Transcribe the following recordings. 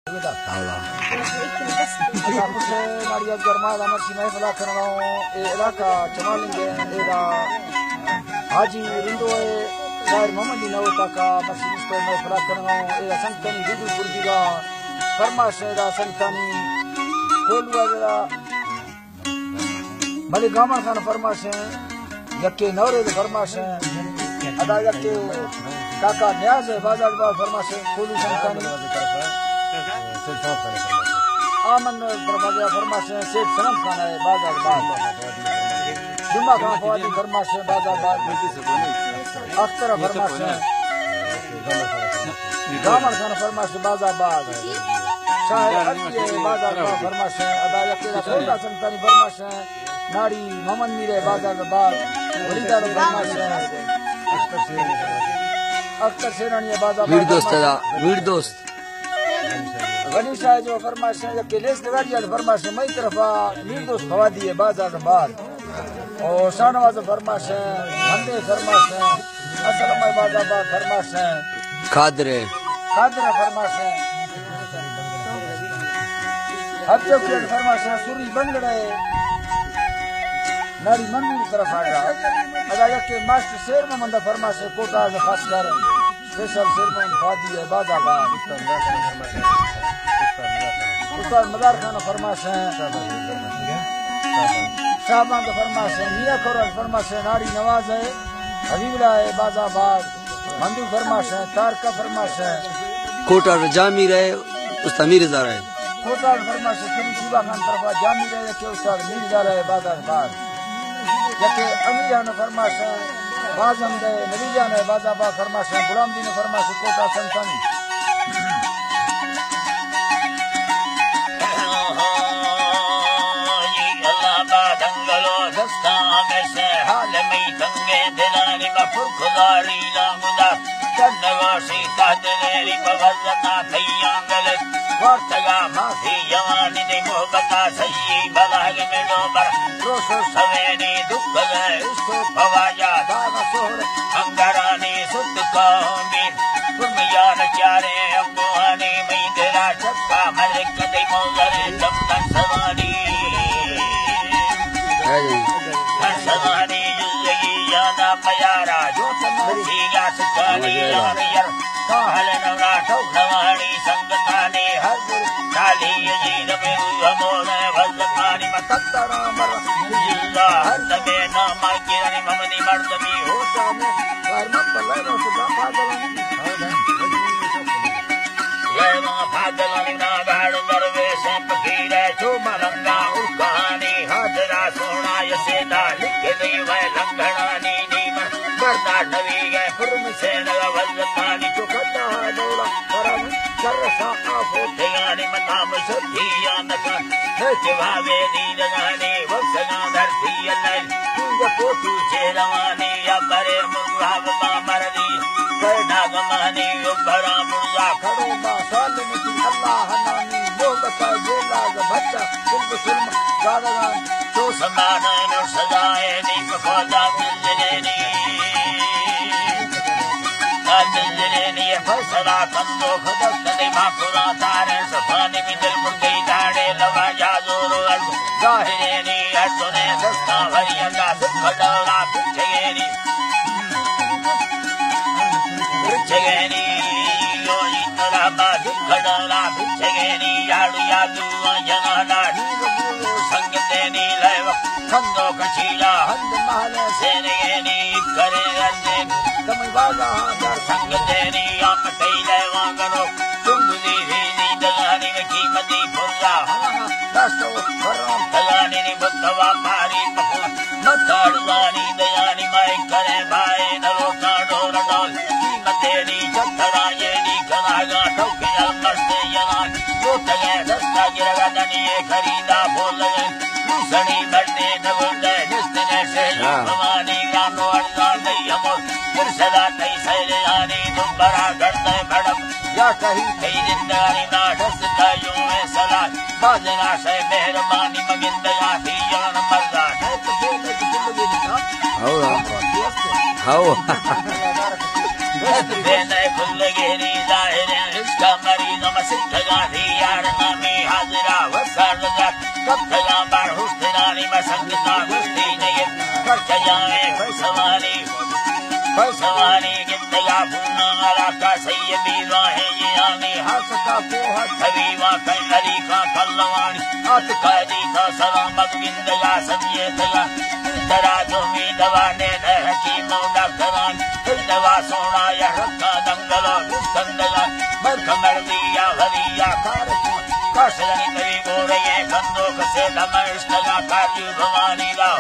اللہ۔ ادا کچھ ناڑی از گرما دا مرچی محفلا کرنا ہوں۔ اے علاقہ چمالنگ ہے، ادا حاجی رندو ہے، شاعر محمد دی نوتا کا مرچی مستو محفلا کرنا ہوں۔ ادا سنگتانی ویڈیو پردی دا فرمائش ہے، ادا سنگتانی کولو ہے، ادا ملک گامر خان فرمائش ہیں، یکے نورے دے فرمائش ہیں، ادا یکے کاکا نیاز ہے، بازار بار فرمائش ہیں، کولی سنگتانی۔ آمن طرف آ گیا فرمائش ہیں، سیٹھ سلام خان ہے، بازار بار۔ جمعہ خان فوادی فرمائش ہیں، بازار بار۔ اختر فرمائش ہیں۔ گامر خان فرمائش ہیں، بازار بار۔ شاہ علی ہے، بازار بار فرمائش ہیں، ادا یکے دا کوئٹہ سنگتانی فرمائش ہیں۔ ناڑی محمد میر ہے، بازار بار۔ ولیدار فرمائش ہیں۔ اختر شیرانی ہے، بازار بار۔ ویڑ دوست ہے، ویڑ دوست۔ غنی شاہ جو فرمائش ہیں، یکے لیس گاڑی والے فرمائش ہیں، مئی طرفا ویڑ دوست فوادی ہے، بازار بار۔ او شاہنواز فرمائش ہیں، ہندے فرمائش ہیں، اسلم آباد آباد فرمائش ہیں۔ قادر ہے۔ قادر فرمائش ہیں۔ ہر چوکی فرمائش ہیں، سوری بنگڑے۔ ناڑی مندی طرف آ گیا۔ ادا یکے ماسٹر شیر محمد فرمائش ہیں، کوٹا از خاص کر۔ فیصل سرمن فادی ہے، بازار بار۔ استاد مدار خان فرمائش ہیں۔ شاہبان فرمائش ہیں۔ میاں کورل فرمائش ہیں۔ ناڑی نواز ہے۔ حبیب اللہ ہے، بازار بار۔ مندو فرمائش ہیں۔ تارکا فرمائش ہیں۔ کوٹا جامی رہے، استاد میر زارا ہے۔ کوٹا فرمائش ہیں۔ شیبا خان طرفا جامی رہے، کہ استاد میر زارا ہے، بازار بار۔ یکے امیر جان فرمائش، باز ہم دے نبی جان، بازار بار فرمائش، غلام دین فرمائش، کوٹا سنتانی۔ اللہ با دنگلو دستان میں سے حال میں تنگے دلانی میں پرخداری لامدار۔ چندگوشی تہت لیری پہ وزتا تیانگل وارتگا ماسی جوانی دی محبتا سہی بلاگ ملو بر روشو سوینی دکل اشتو پواجا داغ سہر انگرانی ست قومی پرمیان چارے انگوانی مئی دلا چکا ملک دی موزر چمتن سوانی۔ سوانی زندگی یادا پیارا جو تمام سیگا سکانی یار یار کاہل نورا ٹوک نوانی سنگتانی ہر گر چالی یزید میں روح مولا وزکانی متترا مر زندہ ہر دبے ناما کرانی ممنی مردمی ہوتا میں کارمن پلے نو سدا پاگلانی۔ یہ وہاں پاگلانی ناگاڑ درویش فقیر ہے جو ملنگا اڑکانی حاضرہ سونا یسیدا لکھ دی وے لنگڑانی نیمن برداشت نوی گئے پرم سینگا وزکانی چکتا دولا کرم سر سا آفو تیانی مقام شدی یا نکان ہے کہ بھاوے دیدگانی وقت گاندھر تھی اللہ تنگ پوٹو چہروانی یا برے مرغاب با مردی۔ کر ناگمانی و برا مرزا کھڑو با سوال نتی اللہ نامی محبتا جیلا ز بچا کل بسلم زادگان تو سمانا نو سزائے نی پکوتا دل دلینی۔ دل دلینی فیصلہ کندو خدست دی ما پورا تارے سفانی بھی دل مردی داڑے لوا جادو رو ظاہرینی ارتنے دستا وری انداز کھڑا پچھگینی۔ پچھگینی، یوی ترا بازی کھڑا پچھگینی، یاڑو یادو جنانا سنگتینی لیو کندو کچیلا ہند محل سینگینی کرے اندین کمی بازا در سنگتینی ام تیلے وانگنو چنگلی ریزی دلانی قیمتی پرزا ہاں دستو فرم دلانی نی بتوا پاری پکون متاڑوانی دیانی مائے کرے بھائی نلو کانڈو رڈال قیمتینی چترا یہ نی کناگا ٹوکی المستے ینان جو تگے دستا گرگا دنی خریدا بول لگے سڑی بڑے نگل دے جس نے سے ہاں۔ بھوانی گانو ارزان دئی ہمو پھر صدا تئی سیل آنی دوبارہ گڑ دے بڑم یا کہیں تئی زندگانی ناٹس تا یوں ہے سلا بازنا سے مہربانی مگن دیا تھی جان مردا ہے تو دل میں کل گئی نا ہاؤ۔ ہاؤ۔ بے نئے کھل گہری ظاہر ہے اس کا مریض مسجد لگا دیا نامی حاضرہ و سرزد کپتگاں بر ہشترانی مسنگتا گوشتی نگت۔ پرچہ جانے فیصوانی، فیصوانی گندگا بھونا علاقہ سیدی راہیں یہ آنی حق کا کوہ طبیبا کن علی کا کلوانی آتکا دیتا سلامت گندگا سمجھے تگا ترا دومی دوا نے نہ حکیم و ڈاکٹران۔ دوا سونا یا رکا دنگلو گفتندگا مرک مردی یا ولی یا کارکون کاشدنی تئی گورے کندو کسے دمشتگا کاری بھوانی دا۔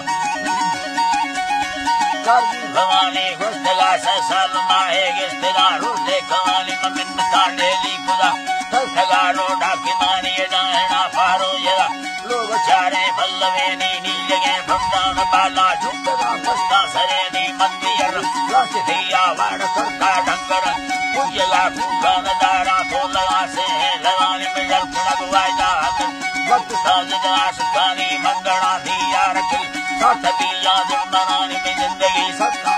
کاری بھوانی گوشتگا سہ سال ماہے گشتگا روزے کوانی من منتان ڈیلی کدا۔ تلتگا روڈا کنانی ڈاہنا پارو جدا۔ لوگ چاریں پلوینی نیلگیں پھنڈان بالا جھکتا پستا سرینی مندی ار۔ راست دیا واڑ کرتا ڈنگر پوجلا کوکان دارا تو لگا سے لگانی مجل کنگ وائدا ہتن۔ وقت ساز داشتانی منگڑا دیا رکھل ساتھ دیا دشمنانی میں زندگی سکتا۔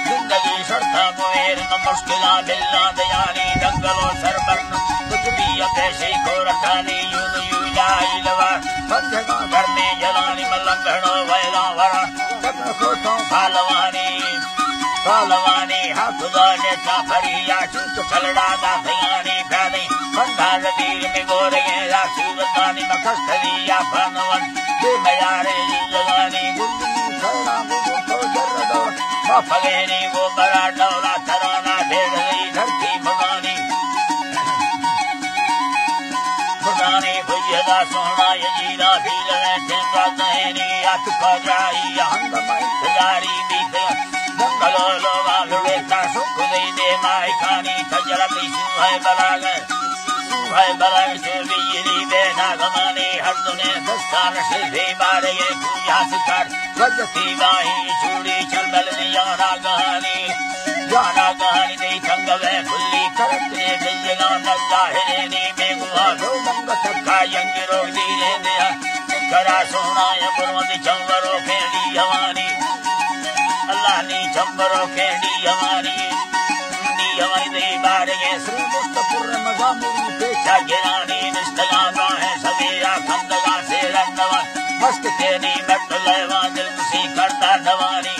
زندگی شرطا بویر مشکلا دلا دیانی جنگل و سربرن کچھ بھی پیشی کو رکھانی یون یو جائی لوا۔ بندگاں گھر میں جلانی ملنگڑو ویلا ورا۔ چکر کو تو پھلوانی، پھلوانی حق گانے تا پھریا چوک چلڑا دا سیانی پھیلیں۔ بندہ زبیر میں گورگے یا سورتانی مکستری یا پھنون۔ بے میارے زندگانی گلگلی سینا گلگل تو جر دور۔ ما پھگینی گو برا ڈولا ترانا دھیڑ گئی دھرتی مگانی۔ خدانی بھیدا سونا یزیدا بھیلویں ٹھیکا دہینی ات پجائی ہنگم انتظاری بیتے۔ جنگلو لوگا لڑے تا سکھ دئی دے مائکانی تجربی سوہے بلاگے۔ سوہے بلاگے سو بجلی بے ناگمانی ہر دنے دستان شلفی بارے پوجا سکار۔ وجتی باہی چوڑی چل بلدی جانا گہانی، جانا گہانی دی چنگوے پھلی کرت نے بلدگان ظاہرینی بے گوا دو منگ تکا ینگ روگ دیرے دیا۔ کرا سونا یا برمد چمبرو کھیڑی ہوانی، اللہ نی چمبرو کھیڑی ہوانی۔ دی ہوانی دی بارے سرو مستقر مزامری پیچا گرانی نشتگان راہیں سبیرا کندگان سیرن نوان۔ مست تیری بٹ لیوان دل کسی کرتا نوانی،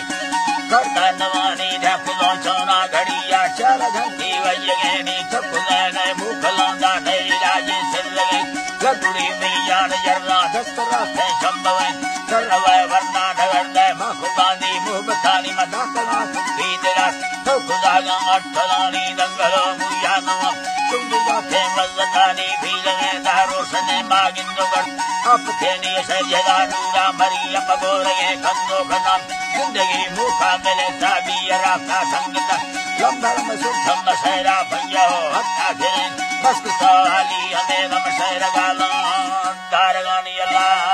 کرتا نوانی ڈھکلوں چونا گھڑیا چار گھنٹی ویگینی تک نئے نئے موکلان دا نئے علاجی سر لگے۔ لگڑی میان یرا دست راستیں چمبویں، سر روے ورنا ڈگر دے ماں خدانی محبتانی مداخلان سکھی دراس۔ تو خداگاں اٹھلانی دنگلو مویا نوا۔ چنگی داتیں مزتانی بھیلگیں دارو سنے ماگندو گڑ۔ اپتینی سجدا نورا مریم گورگیں کندو کنان۔ زندگی موقع ملے سابی رابطہ سنگتا۔ لمبر مسوک سم سیرا پنجا ہو حتا گریں۔ بس کتا علی ہمیں غم سیر گالان۔ دارگانی اللہ۔